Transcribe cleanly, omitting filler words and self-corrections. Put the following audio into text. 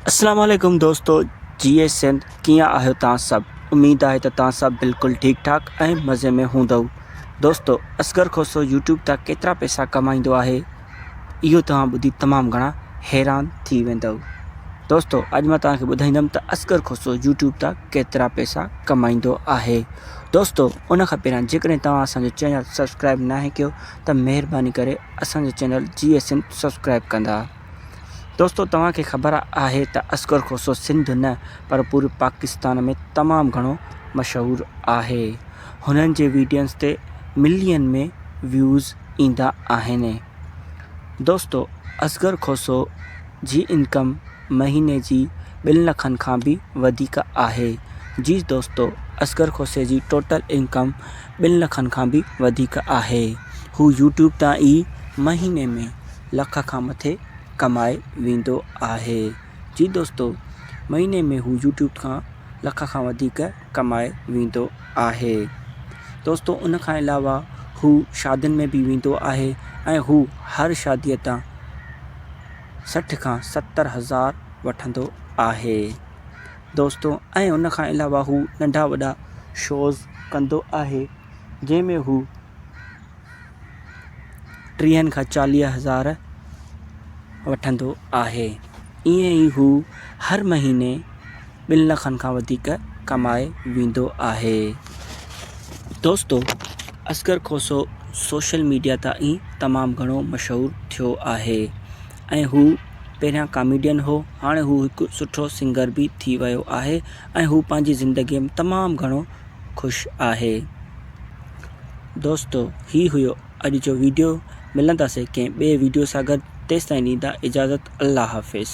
اسلام عليڪم دوستو جي اي سنڌ ڪيئن آهيو توهان سڀ اميد آهي ته توهان سڀ بلڪل ٺيڪ ٺاڪ ۽ مزي ۾ هوندؤ دوستو اصغر کوسو يوٽيوب تان ڪيترا پئسا ڪمائيندو آهي اهو توهان ٻڌي تمام گهڻا حيران ٿي ويندؤ دوستو اڄ مان توهان کي ٻڌائيندم ته اصغر کوسو يوٽيوب تان ڪيترا پئسا ڪمائيندو آهي دوستو ان کان پهريان جيڪڏهن توهان اسان جو چينل سبسڪرائب ناهي ڪيو ته مهرباني ڪري اسان جو چينل جي اي سنڌ سبسڪرائب ڪندا دوستو توهان کي خبر آهي ته اصغر کوسو سنڌ نه پر پوري پاڪستان ۾ تمام گهڻو مشهور آهي. هنن جي ويڊيونز تي ملين ۾ ويوز ايندا آهن. دوستو اصغر کوسو جي انڪم مهيني جي ٻن لکن کان به وڌيڪ آهي. جي دوستو اصغر کوسي جي ٽوٽل انڪم ٻن لکن کان به وڌيڪ آهي. هو يوٽيوب تان ئي مهيني ۾ لک کان مٿي ڪمائي ويندو آهي. جي دوستو مهيني ۾ هو يوٽيوب کان لک کان وڌيڪ ڪمائي ويندو آهي. دوستو ان کان علاوه هو شادين ۾ به ويندو آهي ۽ هو هر شادي تان 60 کان 70 هزار وٺندو آهي. دوستو ۽ ان کان علاوه هو ننڍا وڏا شوز ڪندو آهي جنهن ۾ هو ٽيهن کان 40 هزار وٺندو آهي. ائين ئي هو هر مهيني ٻن لکن کان وڌيڪ ڪمائي ويندو آهي. دوستو اصغر کوسو سوشل ميڊيا تان ئي تمام گهڻو مشهور ٿيو آهي ۽ هو پهريان ڪاميڊين هو هاڻي هو هڪ سٺو سنگر به ٿي ويو آهي ۽ هو پنهنجي زندگي ۾ تمام گهڻو خوش آهي. دوستو هي هيو اڄ جو ويڊيو ملنداسين ڪنهن ٻئي ويڊيو سان گڏ تيستائين ڏيندا اجازت الله حافظ.